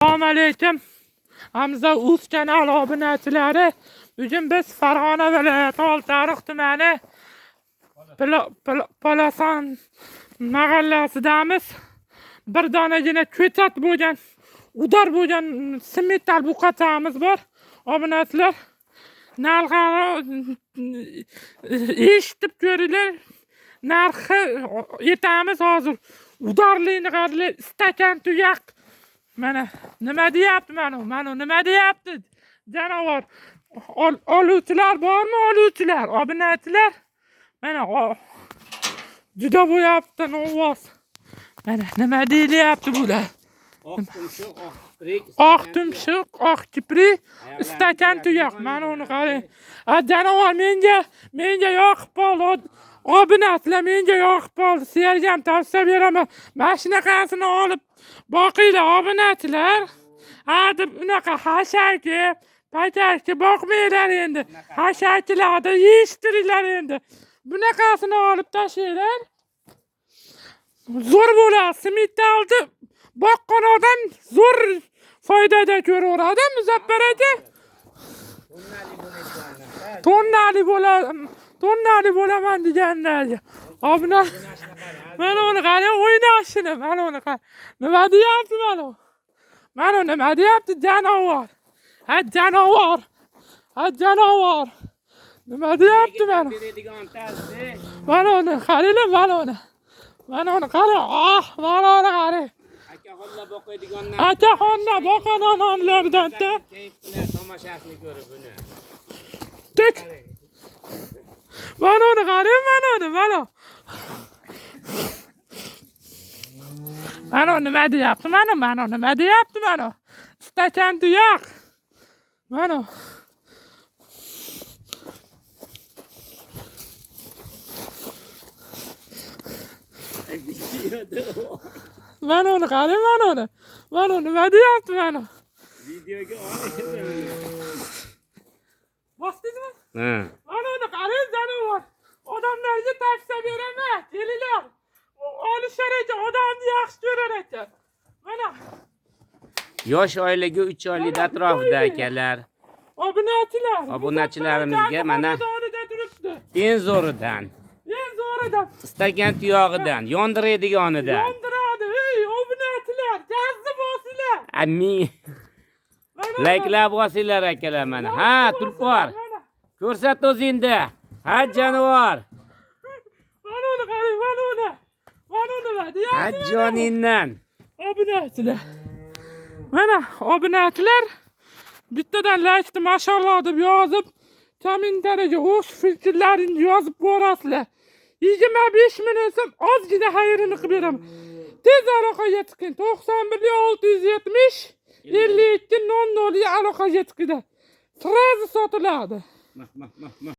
Assalomu alaykum. Hamza Uz kanali obunachilari. Bugun biz Farg'ona viloyati Oltiariq tumani Polason mahallasidamiz. Bir donagina ko'chat bo'lgan, udar bo'lgan simmetal buqachamiz bor. Obunachilar, narxini eshitib ko'ringlar. Narxi aytamiz hozir. Udarlikni qaranglar, stakan tuyoq. Mana nima deyapti mana mana nima deyapti janivor. Oluvchilar bormi, oluvchilar, obunachilar? Mana juda bo'lyapti ovoz. Mana nima deyilyapti bular? Oq tumshuq, oq kiprik. Oq tumshuq, oq kiprik, stakan tuyoq. Mana uni qarang. A janivor menga yoqib qoldi. Obunachilar menga yoqib qoldi. Sizlarga ham tavsiya beraman. Mana shunaqasini olib boqinglar obunachilar. Ha deb unaqa hashaki, pachaki boqmanglar endi. Hashakilarni yeyishtiringlar endi. Bunaqasini olib tashlanglar. Zo'r bo'ladi. Simittalni boqqan odam zo'r foydada ko'raveradi Muzaffar aka. Tonnali bo'ladi. Tonnali bo'laman deganlarga. Obuna mana uni qarang o'ynashini, mana uni qarang. Nima deyapti mana? Mana nima deyapti janivor? Ha janivor. Ha janivor. Nima deyapti mana? Mana uni qaranglar, mana uni. Mana uni qarang. Ah, mana uni qarang. Akaxonlar boqadiganlar. Akaxonlar boqadiganlardan-da. Kayf bilan tomoshasini ko'rib buni. Tek. Mana uni qarang, mana uni, mana. Mana nima deyapti, mana, mana nima deyapti, mana. Stakan tuyoq. Mana. Mana uni qarang, mana uni. Mana nima deyapti, mana. Videoga oling. Bosdingizmi? Ha. Mana uni qarang, janivor. Odamlarga tavsiya beraman, kelinglar. Olishar ekan, odamni yaxshi ko'rar ekan. Mana. Yosh oilaga 3 oylik atrofida akalar. Obunachilar. Obunachilarimizga mana turibdi. Eng zo'ridan. Eng zo'ridan. Stakan tuyog'idan, yondiradiganidan. Yondiradi, ey obunachilar, gazni bosinglar. Amin. Like'lar bosinglar akalar mana. Ha, tulpor. Ko'rsat o'zingni. Ha, jonivor. Mana uni qarang, mana uni. Mana uni Ha, joningdan. Obunachilar. Mana obunachilar bittadan like'ni mashalloh deb yozib, kommentariyaga o'z fikrlaringizni yozib borasizlar. 25 ming so'm ozgina xayrini qilib beraman. Tez aloqaga chiqing. 91 670 52 00 aloqaga chiqinglar. Sразу sotiladi. Mah mah mah mah.